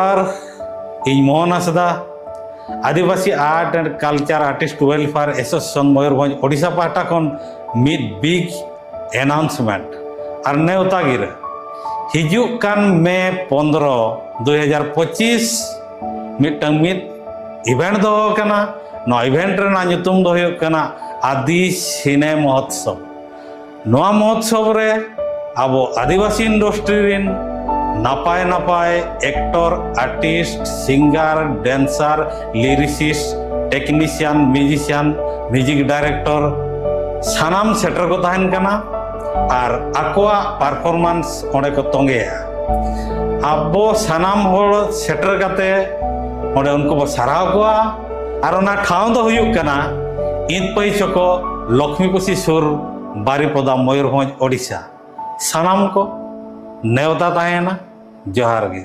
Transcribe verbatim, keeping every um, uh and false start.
ᱟᱨ ᱤᱧ ᱢᱳᱦᱚᱱ ᱦᱟᱸᱥᱫᱟ, ᱟᱹᱫᱤᱵᱟᱹᱥᱤ Art and Culture Artist Welfare Association Mayurbhanj Odisha ᱯᱟᱦᱴᱟ ᱠᱷᱚᱱ ᱢᱤᱫ ᱵᱤᱜᱽ ᱮᱱᱟᱣᱩᱱᱥᱢᱮᱱᱴ ᱟᱨ ᱱᱮᱣᱛᱟ ᱜᱤᱨᱟᱹ᱾ ᱦᱤᱡᱩᱜ ᱠᱟᱱ ᱢᱮ ᱯᱚᱱᱫᱽᱨᱚ ᱫᱩᱭ ᱦᱟᱡᱟᱨ ᱯᱚᱸᱪᱤᱥ ᱢᱤᱫᱴᱟᱝ ᱢᱤᱫ ᱤᱵᱷᱮᱱᱴ ᱫᱚᱦᱚ ᱟᱠᱟᱱᱟ᱾ ᱱᱚᱣᱟ ᱤᱵᱷᱮᱱᱴ ᱨᱮᱱᱟᱜ ᱧᱩᱛᱩᱢ ᱫᱚ ᱦᱩᱭᱩᱜ ᱠᱟᱱᱟ ᱟᱫᱤ ᱥᱤᱱᱮ ᱢᱚᱦᱳᱛᱥᱚᱵᱽ᱾ ᱱᱚᱣᱟ ᱢᱚᱦᱳᱛᱥᱚᱵᱽ ᱨᱮ ᱟᱵᱚ ᱟᱹᱫᱤᱵᱟᱹᱥᱤ ᱤᱱᱰᱟᱥᱴᱨᱤ ᱨᱮᱱ ᱱᱟᱯᱟᱭ ᱱᱟᱯᱟᱭ actor, artist, singer, dancer, lyricist, technician, musician, music director ᱥᱟᱱᱟᱢ ᱥᱮᱴᱮᱨ ᱠᱚ ᱛᱟᱦᱮᱱ ᱠᱟᱱᱟ᱾ ᱟᱨ ᱟᱠᱚᱣᱟᱜ ᱯᱟᱨᱯᱷᱚᱨᱢᱟᱱᱥ ᱚᱸᱰᱮ ᱠᱚ ᱛᱚᱸᱜᱮᱭᱟ᱾ ᱟᱵᱚ ᱥᱟᱱᱟᱢ ᱦᱚᱲ ᱥᱮᱴᱮᱨ ᱠᱟᱛᱮ ᱚᱸᱰᱮ ᱩᱱᱠᱩ ᱵᱚ ᱥᱟᱨᱦᱟᱣ ᱠᱚᱣᱟ᱾ ᱟᱨ ᱚᱱᱟ ᱴᱷᱟᱶ ᱫᱚ ᱦᱩᱭᱩᱜ ᱠᱟᱱᱟ ᱤᱸᱫᱽᱯᱟᱹᱭ ᱪᱚᱠᱚ, ᱞᱚᱠᱷᱢᱤᱯᱚᱥᱤ ᱥᱩᱨ, ᱵᱟᱨᱤᱯᱚᱫᱟ, ᱢᱚᱭᱩᱨᱵᱷᱚᱸᱡᱽ, ᱳᱰᱤᱥᱟ᱾ ᱥᱟᱱᱟᱢ ᱠᱚ ᱱᱮᱣᱛᱟ ᱛᱟᱦᱮᱱᱟ᱾ ᱡᱚᱦᱟᱨ ᱜᱮ᱾